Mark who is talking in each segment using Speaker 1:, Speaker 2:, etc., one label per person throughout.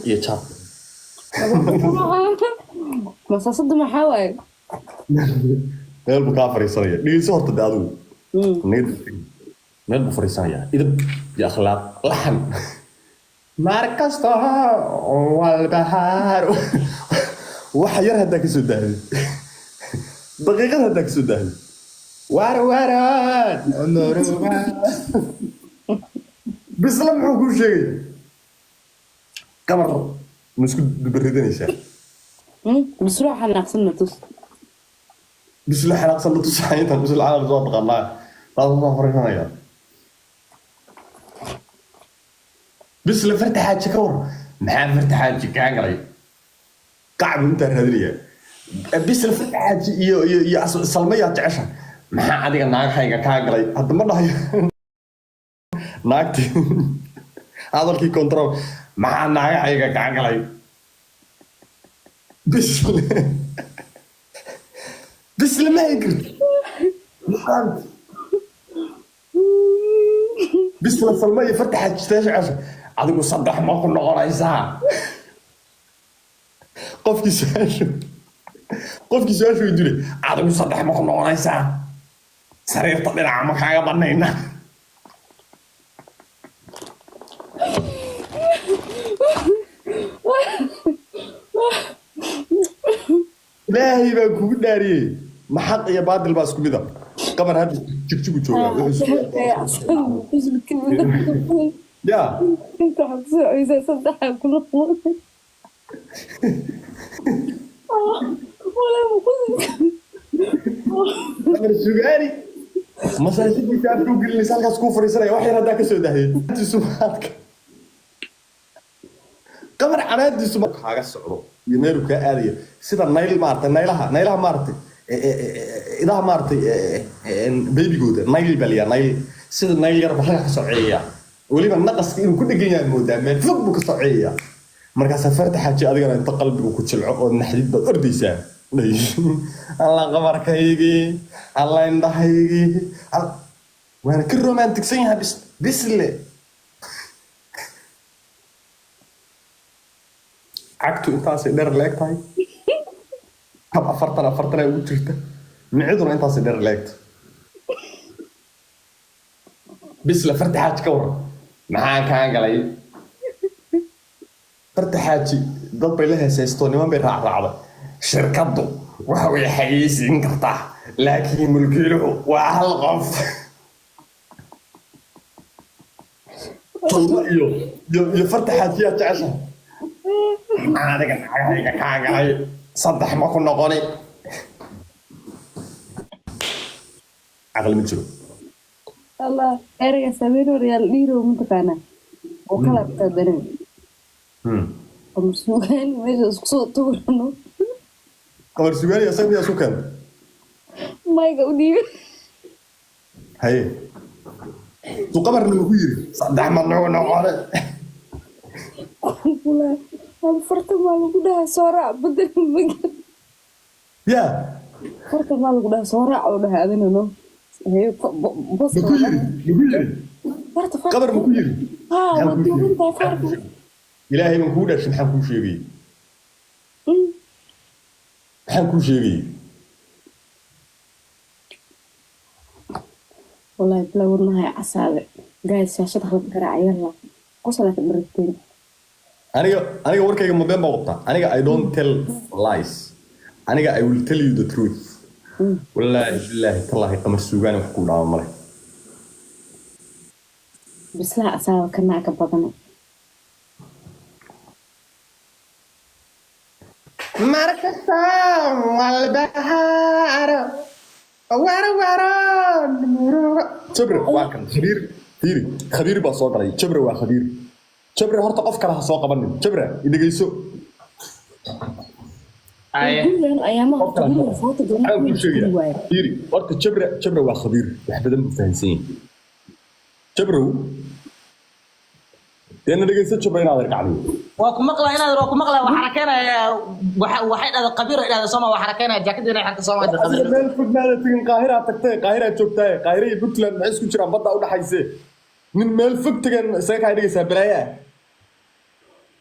Speaker 1: Iyo jaad.
Speaker 2: Masaasada maxaa waaye?
Speaker 1: Meel buu kaa fariisanaya. Dhegeyso horta de adigu. Meel buu fariisanayaa, idab iyo akhlaaq, laxan maar kasta walbahaar. Wax yar haddaa kasoo daahday, daqiiqad haddaa kasoo daahday, waar waaraan bisla muxuu kuu sheegaya? Qamar ma isku dubaridanaysaa?
Speaker 2: Bislo xanaaqsan na tus.
Speaker 1: Bisla xanaaqsan la tusaaya. Intaan bisla xanaaqsan waa taqaanaa, taasoo soo fariisanaya. Bisla farta xaaji ka war. Maxaa farta xaaji kaa galay? Qacbu intaa raadinaya. Bisla farta xaaji iyo Salma yaa jecesha? Maxaa adiga naagahayga kaa galay? Hadda ma dhahayo naagti hadalkii control. Maxaa naagahayga kaa galay? Bisle, bisle ma hayn karto. Maxaad bisla Salma iyo farta xaaji tee jecesha? Adigu saddex ma ku noqonaysaa? Qofkii su-aashu weydiinay, adigu saddex ma ku noqonaysaa? Sariirta dhinaca ma kaaga banayna? Ilaahay baan kugu dhaariyey, ma xaq iyo baadil baa isku mid a? Qamar hadda jigjigu joogaa, wuxuu ya.
Speaker 2: Inta waxaad kusoo ceysaa saddexa ku noqon. Walaa muqusl.
Speaker 1: Qamar Sugaani masaajiddiisa afka u gelinaysa, halkaas kuu fariisanaya. Wax yar haddaa kasoo daahiyey sumaadka Qamar canaadiisu ma kaaga socdo iyo meelu kaa aadaya sida nayl maaragtay, naylaha maaragtay, idaha maaragtay, babygooda nayl baa layaa, nayl sida nayl yar baa halkaa ka soceeya. Weliba naqaska inuu ku dhegan yahay moodaa, meel fog buu ka soceeya. Markaasaa farta xaaji adigana inta qalbigu ku jilco oo naxdid baad ordaysaa. Alla qamarkaygii, alla indhahaygii, waana ka romanticsan yahay bis bisle. Cagtu intaasay dheer leeg tahay, kab afartan afartan ay ugu jirta, miciduna intaasay dheer leegta. Bisla farta xaaji ka waran? Maxaa kaa galay farta xaaji? Dad bay la heesaysto, niman bay raacraacday. Shirkaddu waxa way xayeysiin kartaa, laakiin mulkiiluhu waa hal qof. Tolmo iyo farta xaajiyaa jecesha. Maxaa adiga naagahayga kaa galay? Saddex ma ku noqoni? Caqli ma jiro.
Speaker 2: Allah, ereyga sameyn horyaal dhiirow mataqaanaa oo kala qadarin. Qamar Suugaani meesha isku soo tuurano.
Speaker 1: Qamar Sugaani asaga miyaa isku keentay?
Speaker 2: Mayga u dhiibay.
Speaker 1: Haye, su qamarna ma ku yiri saddex ma nagu noqone?
Speaker 2: Kula farta maa lagu dhahaa soo raac bedel maga.
Speaker 1: Ya.
Speaker 2: Farta maa lagu dhahaa soo raac oo dhahay adina no. Haye,
Speaker 1: Ma ku yiri? Ma ku yiri?
Speaker 2: Farta, farta.
Speaker 1: Qamar ma ku yiri?
Speaker 2: Haa,
Speaker 1: Maxaan
Speaker 2: waa
Speaker 1: kuu sheegay?
Speaker 2: duubantahay farta.
Speaker 1: Ilaahay baan kuu dhashay, maxaan kuu sheegayey? Maxaan kuu sheegayey?
Speaker 2: Wallahi bilaa wadnahay casaade. Guys, shaashada halka garaac, yalla. Qosol ka dharagteen.
Speaker 1: Aniga warkayga ma been baa qabtaa? Aniga I don't tell lies. Aniga I will tell you the truth. Wallaahi billaahi tallaahi, Qamar Suugaani wax kuu dhaama male.
Speaker 2: Bislaha asaaba kanaa ka badan.
Speaker 1: Markasta walbahaaro warwaran murugo. Jabre waa kan khabiir, fiiri, khabiir baa soo galay. Jabre waa khabiir. Jabre, horta qof kale ha soo qabanin. Jabre, i dhegeyso.
Speaker 3: Aye.
Speaker 2: Gurigan ayaamaha
Speaker 1: Qof kale ha
Speaker 2: guriga
Speaker 1: soo
Speaker 2: foota
Speaker 1: qaban. Maxaan kuu sheegayaa?
Speaker 2: Waaye.
Speaker 1: Fiiri horta, Jabre, Jabre waa khabiir, wax badan buu fahansan yahay Jabrow. Dee na dhegeyso Jabre, inaad argacdiyo.
Speaker 3: Waa ku maqlaa inaad, waa ku maqlaa. Waxaa xarakeynaya, waxay dhahda qabiir ay dhahda Sooma, waa xarakeynaya jaakada inay xirta Sooma
Speaker 1: Adiga
Speaker 3: qabiir.
Speaker 1: Meel fog maada tegin, Qaahiraa tagtay, Qaahiraa joogtaaye. Qaahira iyo Puntland maxay isku jiraan? Badda udhaxayse. Nin meel fog tegan isaga kaa dhigaysaa balaayaa.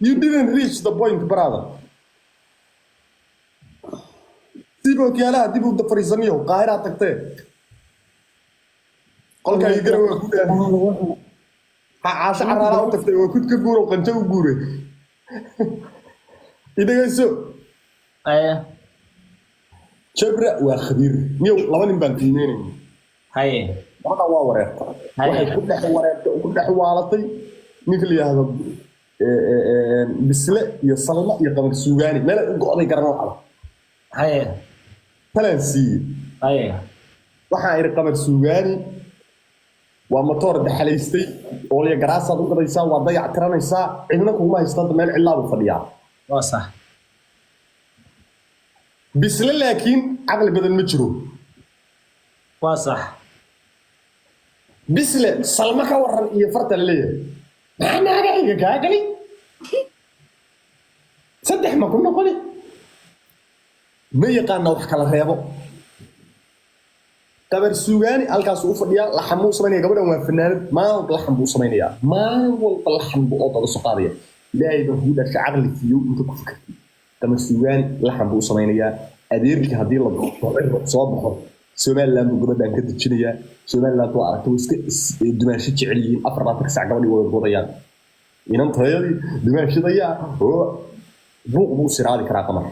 Speaker 1: You didn't reach the point, brother. Siiba okiyaalaha dib u fariisaniyo Qaahiraa tagtee. Qolkaa iyo garowe ku dheer. Caasho caraalaa u tagtay, waa kud ka guuro, qanjo u guuray. Idhagayso.
Speaker 3: Haye.
Speaker 1: Jabra waa khabiir. Niyow, laba nin baan qiimeynayna.
Speaker 3: Haye.
Speaker 1: Labadan waa wareerta.
Speaker 3: Haye.
Speaker 1: Waxay ku dhex wareertay, ku dhex waalatay ninka la yidhaahdo Bisle iyo Salma iyo Qamar Suugaani, meel ay u go'day garan lacda.
Speaker 3: Haye.
Speaker 1: Talaan siiyey.
Speaker 3: Haye.
Speaker 1: Waxaan idhi Qamar Suugaani waa matoor daxalaystay, oolya garaasaad u gadaysaa, waa dayac tiranaysaa, cidna kuguma haysto, hadda meel cidlaa buu fadhiyaa.
Speaker 3: Waa sax.
Speaker 1: Bisle laakiin caqli badan ma jiro.
Speaker 3: Waa sax.
Speaker 1: Bisle Salma ka waran iyo farta la leeyahay, maxaa naagahayga kaa galay? Saddex ma ku noqoni? Ma yaqaana wax kala reebo. Qabar Suugaani halkaasuu u fadhiyaa, laxan buu samaynaya. Gabadhan waa fanaanad, maalin walba laxan buu samaynayaa, maalin walba laxan buu oo dala soo qaadaya. Ilaahay baan kugu dhashay, caqli fiyow inta ku fikirtay. Qabar Suugaani laxan buu samaynayaa. Adeerkii haddii la doorto soo baxo, Somaliland buu gabadhan ka dejinayaa. Somaliland waa aragtay, way iska dumaansho jecel yihiin, 24 sac gabadhii wada wadayaan, inantayadii dumaanshadayaa oo buuq buu siraadi karaa. Qamar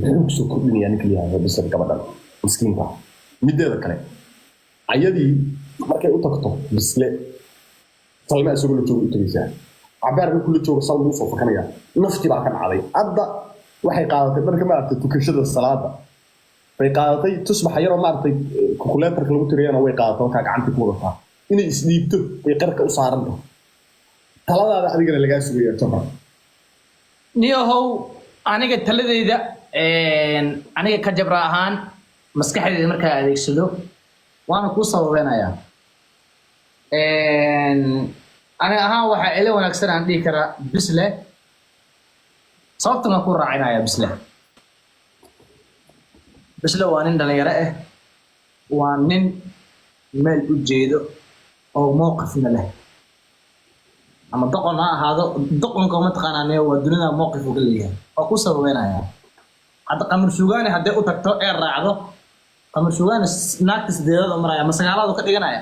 Speaker 1: muxuu kusoo kordhinayaa ninka la yihahdo Bisar gabadhan miskiinka? Mideeda kale, ayadii markay u tagto Bisle, Salme isagoo la joogo u tegaysaa. Cabaar markuu la joogo, Salma usoo fakanayaa, nafti baa ka dhacday. Hadda waxay qaadatay dharka, maaragtay, tukashada salaada bay qaadatay, tusbaxa yaroo, maaragtay, kukuleetarka lagu tiriyana way qaadatay, halkaa gacanta ku wadataa. Inay isdhiibto bay qarka u saaran tahay. Taladaada adigana lagaa sugaya, Jabra.
Speaker 3: Niyahow, aniga taladeyda, aniga ka Jabra ahaan, maskaxdeyda markaa adeegsado, waana kuu sababeynayaa. Aniga ahaan waxaa ila wanaagsan aan dhihi karaa Bisle. Sababtan waan ku raacinaya Bisle. Bisle waa nin dhalinyaro ah, waa nin meel u jeedo oo mowqifna leh, ama doqon ha ahaado. Doqonka mataqaanaa ne waa dunida mowqif uu ka leeyahay. Waa ku sababeynaya. Hadda Qamar Suugaani hadday u tagto ee raacdo, Qamar Suugaani naagta sideedaad u maraya ma sagaalaad u ka dhiganaya.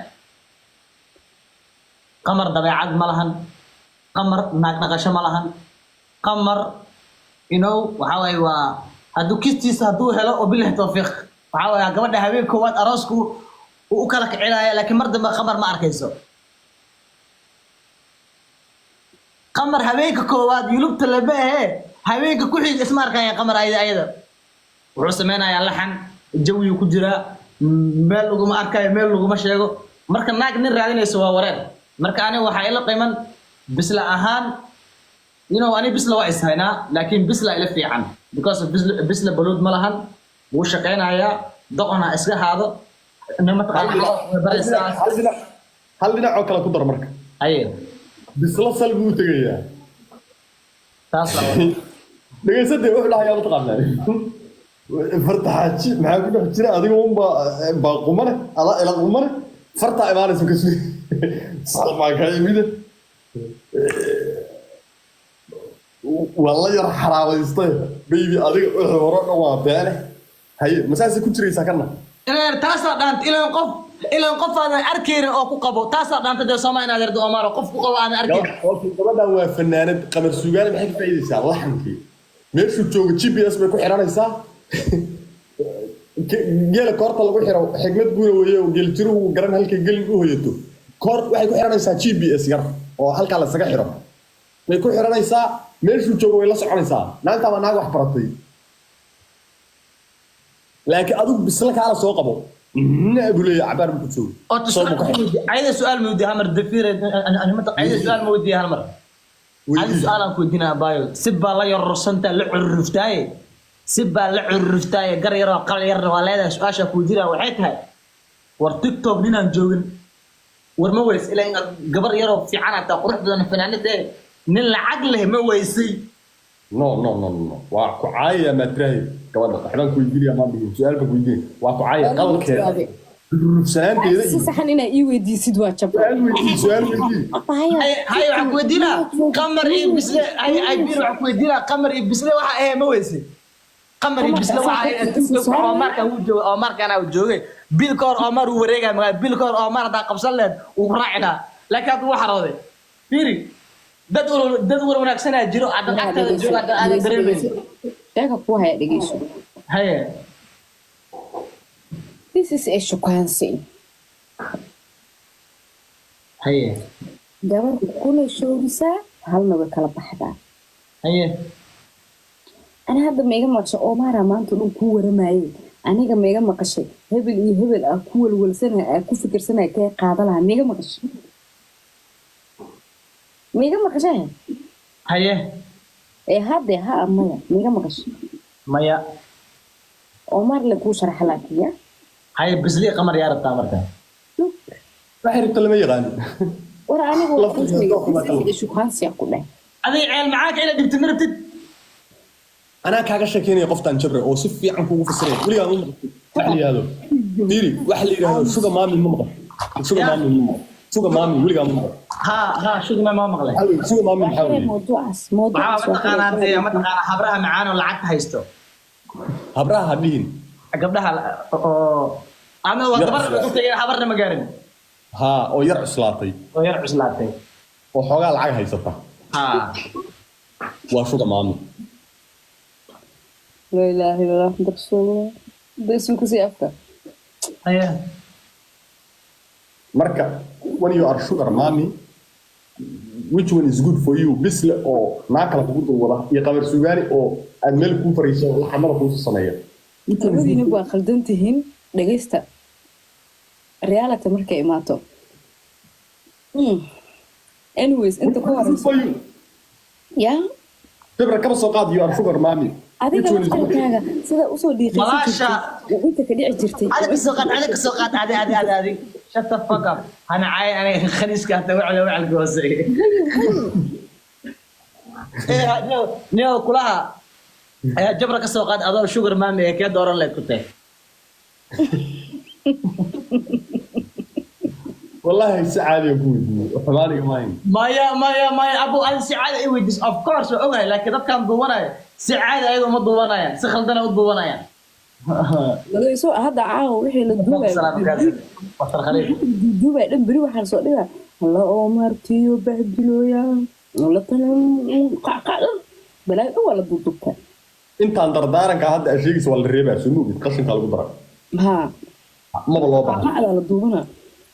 Speaker 3: Qamar dabeecad ma lahan, Qamar naag dhaqasho ma lahan. Qamar inow waxaa waaye, waa hadduu kistiisa hadduu helo oo bilahi tawfiiq, waxaa waaye gabadha habeen koowaad aroosku uu u kala kicinaya, laakiin mar dambe Qamar ma arkayso. Qamar habeenka koowaad yulubta lama ahe, habeenka ku xiga isma arkaya Qamar. Ayada wuxuu sameynayaa laxan, jawiyuu ku jiraa, meel laguma arkayo, meel laguma sheego. Marka naag nin raadinayso waa wareer. Marka aniga waxaa ila qiman Bisla ahaan ani Bisla waa ishaynaa, laakiin Bisla ila fiican because of Bisla baluud ma lahan, wuu shaqaynayaa, doqon ha iska haado. Mataqaana baraysaa.
Speaker 1: Hal dhinac oo kale ku dar marka.
Speaker 3: Haye.
Speaker 1: Bisla sal buu u tegayaa.
Speaker 3: Taas la
Speaker 1: Dhegeysatee, wuxuu dhahayaa, mataqaanaa, farta xaaji maxaa ku dhex jira? Adiga unba baa qumane, adaa ila qumane, fartaa imaanaysa kasu, Salmaa kaa imide, waa la yar xaraabaystay baby. Adiga wixii hore dhan waa beene. Haye, masaasay ku jiraysaa kana?
Speaker 3: Inaan taasaa dhaanta, ilaan qof aadan arkaynin oo ku qabo, taasaa dhaanta dee. Sooma inaad erdo Omar, qof ku qabo aadan arkaynin.
Speaker 1: Gabadhan waa fanaanad. Qamar Suugaani maxay ka faa'iidaysaa? Laxankii meeshuu joogo GPS bay ku xiranaysaa. Geela koorta lagu xiro xigmad guuna weeye oo geeljiruhu garan halka gelin u hoyato. Koor waxay ku xiranaysaa GPS yar oo halkaa lasaga xiro bay ku xiranaysaa. Meeshuu joogo way la soconaysaa. Naagtaa waa naag wax baratay, laakiin adigu Bisla kaala soo qabo na buu leeyahay, cabaar buu ku joogo.
Speaker 3: Horta
Speaker 1: Soo buu ka xiro.
Speaker 3: Ayada su'aal ma weydiiya hal mar dafiire? Ayada su'aal ma weydiiya hal mar? Adi su'aal aan ku weydiinaa, abaayo. Si baa la yororsantaa, la cururuftaaye, si baa la cururuftaaye, gar yaroo qal yarna waa leedahay. Su-aasha ku weydiinaa waxay tahay, war TikTok ninaan joogin war ma weys? Ilaa inaad gabar yaroo fiican ataa, qurux badan, fanaanad ee nin lacag leh ma weysay?
Speaker 1: No, no, no, no, waa ku caayaya. Maa tiraahid gabadha waxbaan ku weydiinaya maan dhihin, su-aal baan ku weydiinaya. Waa ku caayaya qalkeeda. Rufsanaanteeda
Speaker 2: Si
Speaker 1: iyo
Speaker 2: saxan inaa ii weydiisid waa jab.
Speaker 1: Su'aal weydii, su'aal weydii.
Speaker 3: Hay hay, waxaan ku weydiinaa Qamar iyo Bisle. Hay hay, Bir, waxaan ku weydiinaa Qamar iyo Bisle waxa ma weyse? Qamar iyo Bisle waxa adduunka Omarka uu joogo, Omarkana uu joogay bil ka hor. Omar uu wareegay magaa bil ka hor. Omar haddaa qabsan lehed uu ku raaci lahaa, laakiin hadda wuu xarooday. Fiiri, dad war wanaagsanaa jiro hadda agtaada jooga hadda aadan dareemaynin.
Speaker 2: Sheeka kuu haya, dhegeyso.
Speaker 3: Haye.
Speaker 2: This is a shukaansi.
Speaker 3: Haye.
Speaker 2: Gabar kuna shoorisaa, halna way kala baxdaa.
Speaker 3: Haye.
Speaker 2: Ani hadda ma iga maqashay Omara maanta dhan kuu waramaye? Aniga ma iga maqashay hebel iyo hebel ah ku walwalsanaya, aa ku fikirsanaya kee qaada lahaa? Ma iga maqashay? Ma iga maqashay?
Speaker 3: Haye.
Speaker 2: Ee hadde ha, maya, ma iga maqashay?
Speaker 3: Maya.
Speaker 2: Omar le kuu sharaxa laakiin ya.
Speaker 3: Haye, Bisle, Qamar yaa rabtaa marka?
Speaker 1: Waxay rabto lama yaqaan.
Speaker 2: War anigu
Speaker 1: Laftiisa dooq ma kala.
Speaker 2: Shukaansiya ku dheh.
Speaker 3: Adiga ceel macaanka ila dhibta ma rabtid.
Speaker 1: Anaa kaaga sheekeynaya qoftaan Jabre oo si fiican kugu fasiraya. Weligaa ma maqashay wax la yidhaahdo, fiiri, wax la yidhaahdo sugar mommy? Ma maqashay sugar mommy? Ma maqashay sugar mommy? Weligaa ma maqashay?
Speaker 3: Ha ha, sugar ma maqlay.
Speaker 1: Maxaa weeye sugar mommy? Maxaa weeye?
Speaker 2: Mawduucaas
Speaker 3: waxaa
Speaker 2: mawduucaas
Speaker 3: mataqaanaa dee, mataqaanaa habraha macaan oo lacagta haysto.
Speaker 1: Habraha ha dhihin.
Speaker 3: Gabdhaha oo ama waa
Speaker 1: Yar
Speaker 3: gabar
Speaker 1: cuslaatay.
Speaker 3: u tagay, habarna ma gaarin.
Speaker 1: Haa, oo yar cuslaatay.
Speaker 3: Oo yar cuslaatay.
Speaker 1: Oo xoogaa lacag haysata.
Speaker 3: Ha.
Speaker 1: Waa sugar mommy.
Speaker 2: Laa ilaaha illa allah Muhammad rasuulullah. Daysuu kusii afka.
Speaker 3: Haye.
Speaker 1: Marka when you are sugar mommy, which one is good for you? Bisle oo naa kala kugu dul wada iyo Qamar Sugaani oo aad meel kuu fariiso oo laxamada kuusu sameeya. Which one is good?
Speaker 2: Labadiina waa khaldan tihiin. Dhegeysta, reality markay imaato. Anyways, inta ku
Speaker 1: Which one is good
Speaker 2: horeyso
Speaker 1: for you?
Speaker 2: Ya.
Speaker 1: Jabra, kaba soo qaad you are sugar mommy.
Speaker 2: Adiga
Speaker 1: Which one is good?
Speaker 2: laftarkaaga sida usoo dhiiqaysan
Speaker 3: Walaasha.
Speaker 2: jirtay oo inta ka dhici jirtay.
Speaker 3: Adiga kasoo qaad, adiga kasoo qaad, adi adi adi adi, shut the fuck up. Hana caay aniga khaniiska hata wacla wacalka hooseeye. Eh, nio kulaha ayaa Jabra ka soo qaad adoo sugar mommy ee kee dooran leed ku tahay?
Speaker 1: Wallahi si caadi ah ku weydiiyey, xumaaniga maahin.
Speaker 3: Maya, maya, maya, abu, adi si caadi ay weydiis, of course waa ogahay, laakiin dadkaan duubanaya si caadi ayaga uma duubanayaan, si khaldana u duubanayaan.
Speaker 2: Dhageyso, hadda caawa wixii la duubay
Speaker 3: Wasar khaliif.
Speaker 2: Duubay dhan beri waxaa lasoo dhigaa la Omartiyo bahdilooya la talan qacqac balaayo dhan waa la duubduubtaa.
Speaker 1: Intaan dardaaranka hadda aad sheegaysa waa la reebaa, soo moogid? Qashinkaa lagu dara.
Speaker 2: Haa.
Speaker 1: Maba loo baahna.
Speaker 2: Qacqacdaa la duubana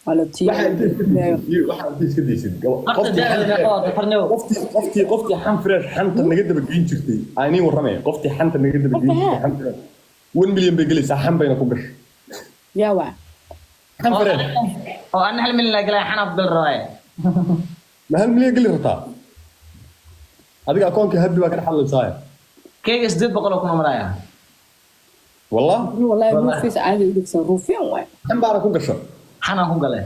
Speaker 2: waa la tiyo.
Speaker 1: Waxaa inta iska daysid, waxaa inta iska daysid
Speaker 3: Horta
Speaker 1: qoftii
Speaker 3: da'da meeqa waa gafarnimo?
Speaker 1: Qoftii xan fresh xanta naga daba geyn jirtay, aan iin warramaya, qoftii xanta naga daba geyn jirtay, xan fresh 1 million bay gelaysaa, xan bayna ku gashay.
Speaker 2: Yaa waa?
Speaker 1: Xan fresh.
Speaker 3: Oo ana 1 milyan laa galaya, xanaaf gal rabaaye.
Speaker 1: Ma 1 milyan geli rabtaa adiga? Akoonkii haddi baa ka dhex hadlaysaaye.
Speaker 3: Keyga 800,000 maraya.
Speaker 1: Wallah.
Speaker 2: Wallahi ruufiis caadi u dhigsan, ruufiyan waay.
Speaker 1: Xan baana ku gasha.
Speaker 3: Xanaan ku galay.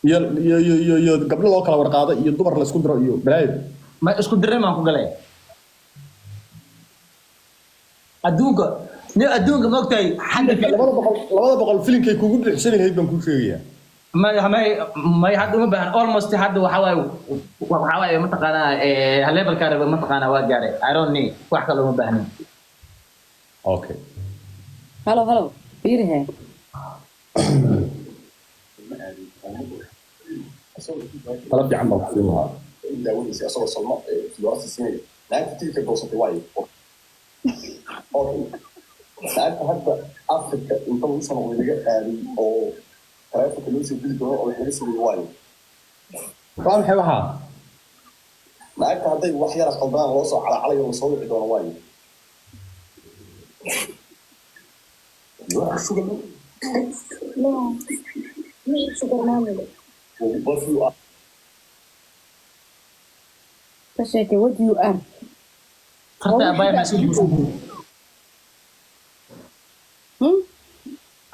Speaker 1: Iyo gabdho loo kala warqaado iyo dumar la isku diro iyo balaayo.
Speaker 3: Ma isku dirin baan ku galay. Adduunka ni adduunka ma ogtahay xagga
Speaker 1: 200, 200 filinkay kugu buuxsani lahayd baan kuu sheegayaa.
Speaker 3: May, hadda uma baahan. Almost hadda waxa waaye mataqaanaa levelkaa raba mataqaanaa waa gaaray. I don't need, wax kale uma baahnin.
Speaker 1: Okay.
Speaker 2: Halo, halo, fiiri hee.
Speaker 1: Tala fiican baan ku siin lahaa.
Speaker 4: Daawanaysa asagoo Salmo fiyoorasi siinaya naagta tigidka goosatay waayo. Okay, naagta hadda Afrika inta lagu soo noqday laga aaday oo taleefonka loo soo geli doono oo wax laga sameeyo waayo.
Speaker 1: Waa maxay waxaa?
Speaker 4: Naagta hadday wax yara khaldaan loo soo calacalayo, lasoo wici doono waayo. Sugar
Speaker 2: No, sugar mommy.
Speaker 4: What you are.
Speaker 2: Ka sheekay what you are.
Speaker 3: Farta abaay ma soo guurso?
Speaker 2: Hmm?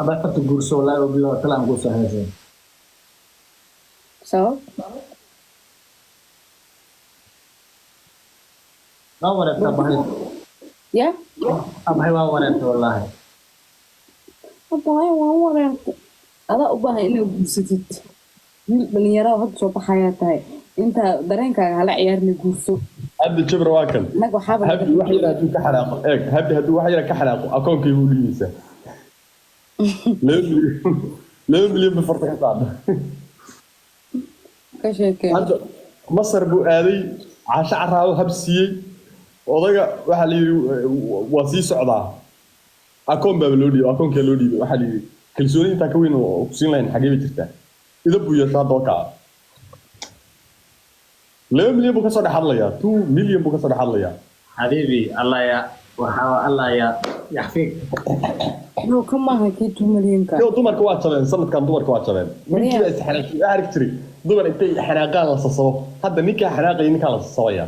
Speaker 3: Abaay, farta guurso, wallaahi oo bilow talaan guurso haysa.
Speaker 2: Sabab?
Speaker 3: Waa wareerta abaay.
Speaker 2: Ya.
Speaker 3: Abaay, waa wareerta wallaahi.
Speaker 2: Abaayo, waan wareertay. Adaa u baahan inaad guursatid. Wiil dhalinyaro hadda soo baxayaa tahay, intaa dareenkaaga hala ciyaarna, guurso.
Speaker 1: Cabdi Jabra waa kan.
Speaker 2: Innaga waxaaba
Speaker 1: Habdi wax yar hadduu ka xanaaqo, eeg, Habdi hadduu wax yar ka xanaaqo, akoonkaygu u dhiibaysaa 2 milyan, 2 milyan bay farta ka saarta.
Speaker 2: Ka sheekeen.
Speaker 1: Hadda Masar buu aaday, Caasho Caraabo hab siiyey odaga. Waxaa la yidhi waa sii socdaa, akoon baaba loo dhiibay, akoonkaa loo dhiibay. Waxaa la yidhi kalsooni intaa ka weyn oo ku siin lahayn xagee bay jirtaa? Idab buu yeeshaa hadda, wakaa 2 milyan buu kasoo dhex hadlayaa, 2 milyan buu kasoo dhex hadlayaa.
Speaker 3: Xabiibi, Allah ya waxaa Allah ya yaxfiik.
Speaker 2: No, ka maaha kii 2 milyanka.
Speaker 1: Yo, dumarka waa jabeen sanadkan, dumarka waa jabeen. Ninkii baa isxanaaqay, waxaa arki jiray dumar intay xanaaqaan la sasabo. Hadda ninkaa xanaaqaya, ninkaa la sasabaya.